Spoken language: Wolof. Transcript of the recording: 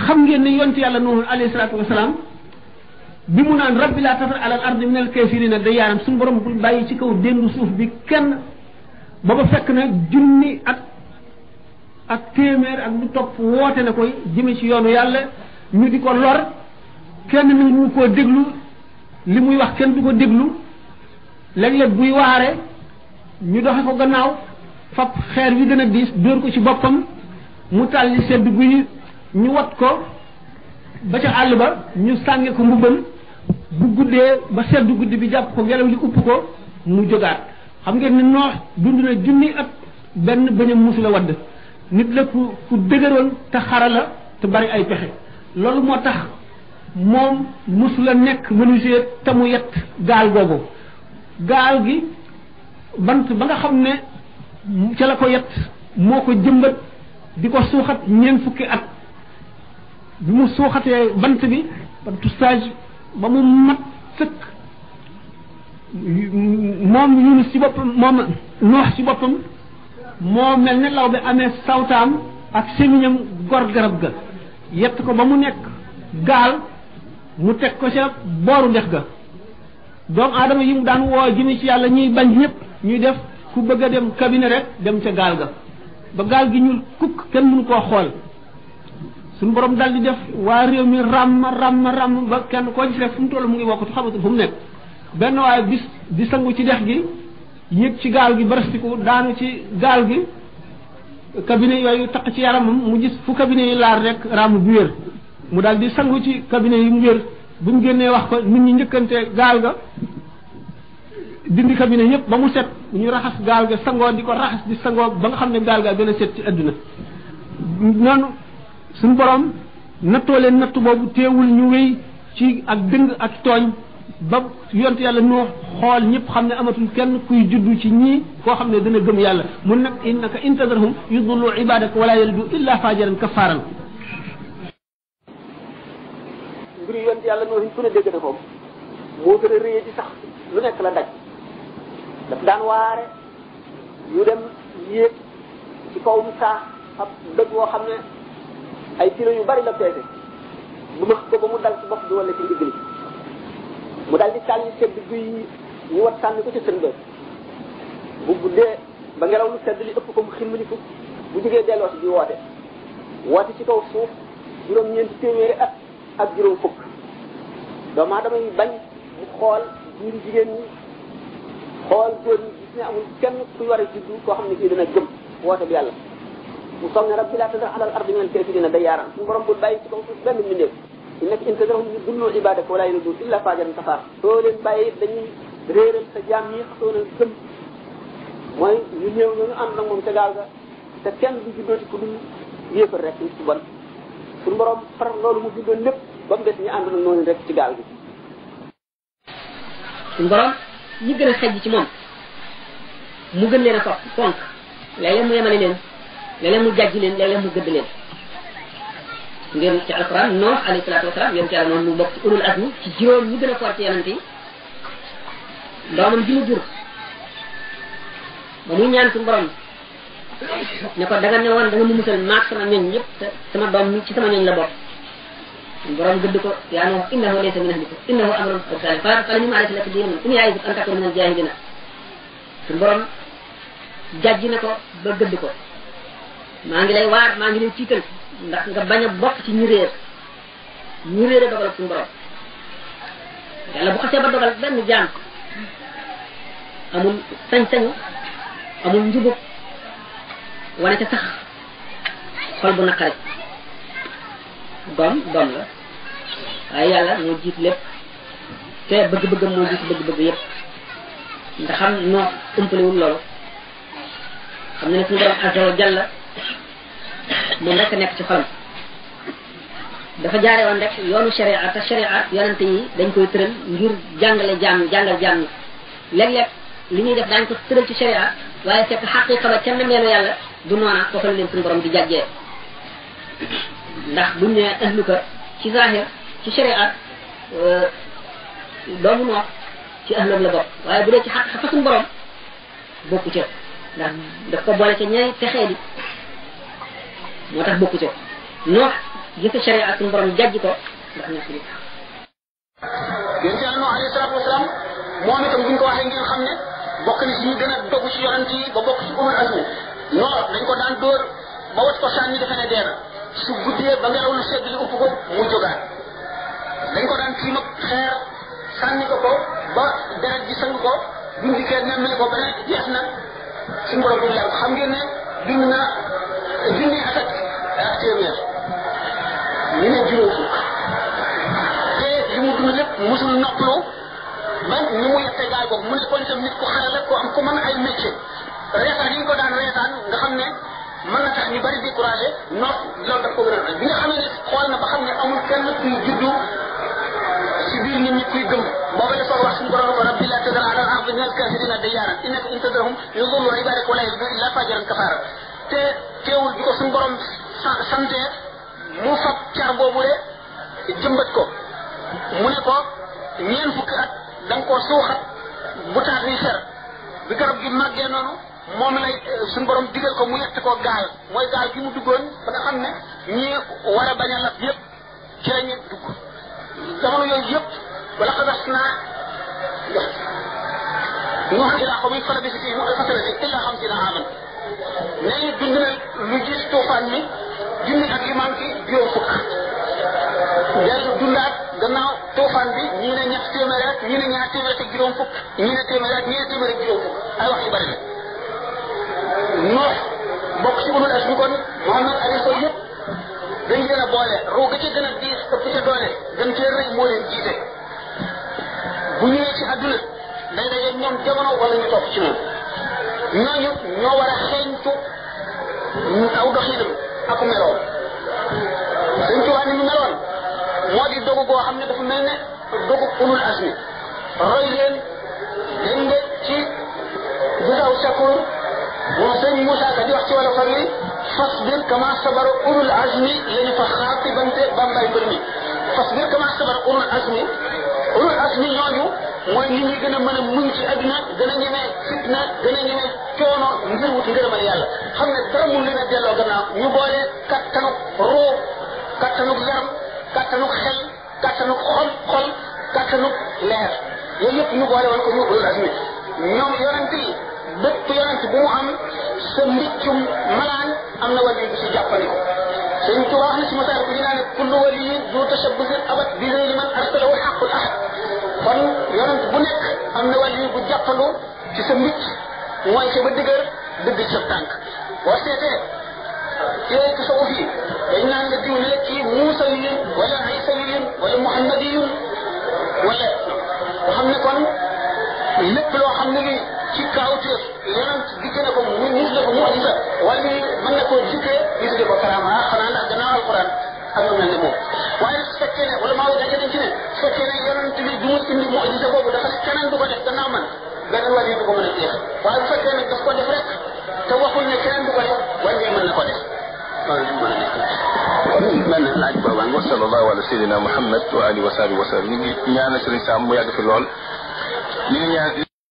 xam ngeen ne yonent yàlla Nuux alayhi salaatu wasalaam bi mu naan rabbi laa tazar alal ardi minal kaafiriina dayyaaran suñu borom bul bàyyi ci kaw déndu suuf bi kenn booba fekk na junni ak téeméer ak lu topp woote na koy jëme ci yoonu yàlla ñu di ko lor kenn ni ñu koo déglu li muy wax kenn du ko déglu léeg-léeg buy waare ñu doxe ko gannaaw fab xeer wi gën a diis dóor ko ci boppam mu tàlli sedd guy ñu wat ko ba ca àll ba ñu sànge ko mbubbam bu guddee ba sedd guddi bi jàpp ko ngelaw li upp ko mu jógaat xam ngeen ni Noox dund na junni at benn bañam musu la wadd nit la ku dëgëroon te xarala te bari ay pexe loolu moo tax moom musu la nekk menuisier te mu yett gaal googu gaal gi bant ba nga xam ne ca la ko yett moo ko jëmbat di ko suuxat ñeent fukki at bi mu suuxatee bant bi bantu stage ba mu mat sëkk moom Yunus ci boppam moom Noox ci boppam moo mel ne law bi amee sawtaam ak semiñam gor garab ga yett ko ba mu nekk gaal mu teg ko ca booru dex ga doomu aadama yi mu daan woo jëme ci yàlla ñuy bañ ñëpp ñuy def ku bëgg a dem cabinet rek dem ca gaal ga ba gaal gi ñuul kukk kenn mënu koo xool suñu borom dal di def waa réew mi ràmm ba kenn koo gis rek fu mu toll mu ngi wokkatu xamatul fu mu nekk benn waaye bis di sangu ci dex gi yéeg ci gaal gi barastiku daanu ci gaal gi cabinet yooyu taq ci yaramam mu gis fu cabinet yi laar rek ràmm bi wér mu daal di sangu ci cabinet yi mu wér bu ñu génnee wax ko nit ñi njëkkante gaal ga dindi cabinet yëpp ba mu set ñu raxas gaal ga sangoo di ko raxas di sangoo ba nga xam ne gaal ga gën a set ci adduna noonu suñu borom nattoo leen nattu boobu teewul ñu wéy ci ak dëng ak tooñ ba yont yàlla Nuux xool ñëpp xam ne amatul kenn kuy juddu ci ñii koo xam ne dana gëm yàlla mun nag innaka intazarhum yudullu ibadaka wala yalidu illa fajaran kafaran mbiri yont yàlla Nuux ku ne dégg na ko moo gën a réye di sax lu nekk la daj daf daan waare yu dem yéeg ci kaw mu saax ab dëgg woo xam ne ay kilo yu bari la peese bu ma ko ba mu dal ci bopp bi wala ci ndigg li mu dal di sànni sedd guy ñu wat sànni ko ca sën ba bu guddee ba ngelaw lu sedd li ëpp ko mu ximmaliku bu jógee delloo si di woote ci kaw suuf juróom-ñeenti téeméeri at ak juróom fukk doomu aadama yi bañ mu xool biir jigéen ñi xool góor ñi gis ne amul kenn kuy war a juddu koo xam ne kii dina gëm woote bi yàlla mu soog ne rabbi laa tazar alal ardi minal kaafiriina dayyaaran suñu borom bul bàyyi ci kaw suuf benn mbindeef innaka in tazarhum yudillu ibadaka wala yalidu illa fajaran kafaar soo leen bàyyi dañuy réeral sa jaam yi xasoo na gëm mooy ñu néew ñooñu ànd nag moom ca gaal ga te kenn du juddoo ci ku dul yéefar rek nit ku bon suñu borom far loolu mu bindoon lépp ba mu des ñu ànd nag noonu rek ci gaal gi suñu borom ñi gën a xejj ci moom mu gën leen a fonk léeg-léeg mu yemale leen léeg-léeg mu jàjj leen léeg-léeg mu gëdd leen ngeen ci alquran Nuux alayhi salaatu wasalaam yéen ci yàlla noonu mu bokk ci ulul azmi ci juróom ñi gën a fort ci yonent yi doomam ji mu jur ba muy ñaan suñu borom ne ko da nga ne woon da nga mu musal maag sama ñoñ ñëpp te sama doom ci sama ñoñ la bokk suñu borom gëdd ko yaa Nuux innahu laysa min ahlika innahu amrun salih fala mimma alayka laka diinun in ya'iduka an takuna min al-jaahiliina suñu borom jàjj na ko ba gëdd ko maa ngi lay waar maa ngi lay tiital ndax nga bañ a bokk ci ñi réer dogal suñu borom yàlla bu xasee ba dogal benn jaam amul sañ-sañu amul njubub wane ca sax xol bu naqari doom la waaye yàlla moo jiit lépp te bëgg-bëggam moo jiit bëgg-bëgg yépp ndax xam noo ëmpalewul loolu xam ne ne suñu borom azza wa jalla moom rek nekk ci xolam dafa jaare woon rek yoonu sharia te sharia yonente yi dañ koy tëral ngir jàngal jaam ñi léeg-léeg li ñuy def daañu ko tëral ci sharia waaye fekk xaqiqa ba ca nameelu yàlla du noona foofu la leen suñu borom di jàjjee ndax buñ ne ahluka ci zahir ci sharia doomu Noox ci ahlam la bokk waaye bu dee ci xaqiqa fa suñu borom bokku ca ndax daf ko boole ca ñay texee di moo tax bokku ca Noox jëfe sharia ak suñu borom jajj ko ndax ñàkk nit yéen ci Nuh alayhi salaatu wasalaam moom itam buñ ko waxee ngeen xam ne bokk na ci ñu gën a dogu ci yonent yi ba bokk ci ulul azmi non dañ ko daan dóor ba wat ko sànni defe ne dee na su guddee ba ngelaw lu sedd li upp ko mu jógaat dañ ko daan tiim ak xeer sànni ko ba deret ji sang ko buñ dikkee nemmee ko ba ne jeex na suñu borom duñ leer ko xam ngeen ne dund na junni at ak téeméer ñu ne juróom fukk te li mu dund lépp musul noppalu ba ni mu yette gaal boobu mu nekkoon itam nit ku xarala ko am ko mën ay métier reetaan yi ñu ko daan reetaan nga xam ne mën na tax ñu bari découragé nopp loolu daf ko gën a bi nga xam ne xool na ba xam ne amul kenn kuy juddu ci biir nit ñi kuy gëm booba dafa wax suñu borom ko rabbi la tadar ala al ardi min al kafirina dayyaran innaka in tadarhum yudullu ibadak wa la yalidu illa fajiran kafara te teewul bi ko suñu borom sante mu fab car boobu de jëmbat ko mu ne ko ñeen fukki at da nga koo suuxat bu taat ni fer bi garab gi màggee noonu moom lay suñu borom digal ko mu yett ko gaal mooy gaal gi mu duggoon ba nga xam ne ñi war a bañ a lab yëpp ci la ñu dugg jamono yooyu yëpp wala xadas naa ñu xam ilaa xamuy fala bi si fii mu alfasanati illa xam si na aman nee ñu dund na lu gis tuufaan mi junni ak li manqué juróom fukk dellu dundaat gannaaw tuufaan bi ñii ne ñett téeméer ak ñii ne ñaar téeméer ak juróom fukk ñii ne téeméer ak ñii ne téeméer ak juróom fukk ay wax yu bari la noox bokk ci ulul azmi kon Muhammad alayhi ko yëpp dañ leen a boole ruu ga ca gën a diis ëpp ca doole gën cee rëy moo leen jiite bu ñëwee ci àdduna day daje ñoom jamono wala ñu topp ci moom ñooñu ñoo war a xeeñtu aw doxinam ak meloom dañ tuwaa ni mu meloon moo di dogu goo xam ne dafa mel ne dogu ulul azmi roy leen dañ nga ci gisaw shakur moom sëñ Moussa Ka di wax ci wala far wi fasbir kama sabar ulul azmi lañu fa xaatibante bambay mbër mi fasbir kama sabar ulul azmi ñooñu mooy nit ñi gën a mën a muñ ci adduna gën a ñemee fitna gën a ñemee coono ngir wut ngërëmal yàlla xam ne dara mun leen a delloo gannaaw ñu boole kattanuk roo kattanuk yaram kattanuk xel kattanuk xol kattanuk leer yooyu yëpp ñu boole woon ko ñu ulul azmi ñoom yonent yi bépp yonent bu mu am sa mbiccum malaan am na wàllu bu si jàppandiko sëñ Tuubaa wax na si masaar ku dinaa ne kullu waliyin du tashabbusin abat bi zeyli man arsalahu xaqul ahad kon yonent bu nekk am na wàllu bu jàppandu ci sa mbicc mooy ca ba dëgër dëgg ci sa tànk boo seetee ci tasawuf yi dañ naan la diw ne kii muusawiyun wala isawiyun wala muhammadiyun wala nga xam ne kon lépp loo xam ne li ci kaawteef yonent dikk na ko mu mus na ko mu'jiza wala mën na koo dikkee ñu tuddee ko karaama xanaa ndax gannaaw alquran ak lu mel ne moom waaye su fekkee ne wala maa ngi daje nañ ci ne su fekkee ne yonent bi du mu indi mu'jiza boobu dafa ne keneen du ko def gannaaw man benn wàll yi du ko mën a jeex waaye bu fekkee ne daf ko def rek te waxul ne keneen du ko def wàll yi mën na ko def loolu du mën a def. kon mel na laaj booba wa sallallahu ala sayyidina Muhammad wa alihi wa sahbihi wa sallam ñu ngi ñaanal Sëriñ Sam mu yàgg fi lool ñu ngi ñaan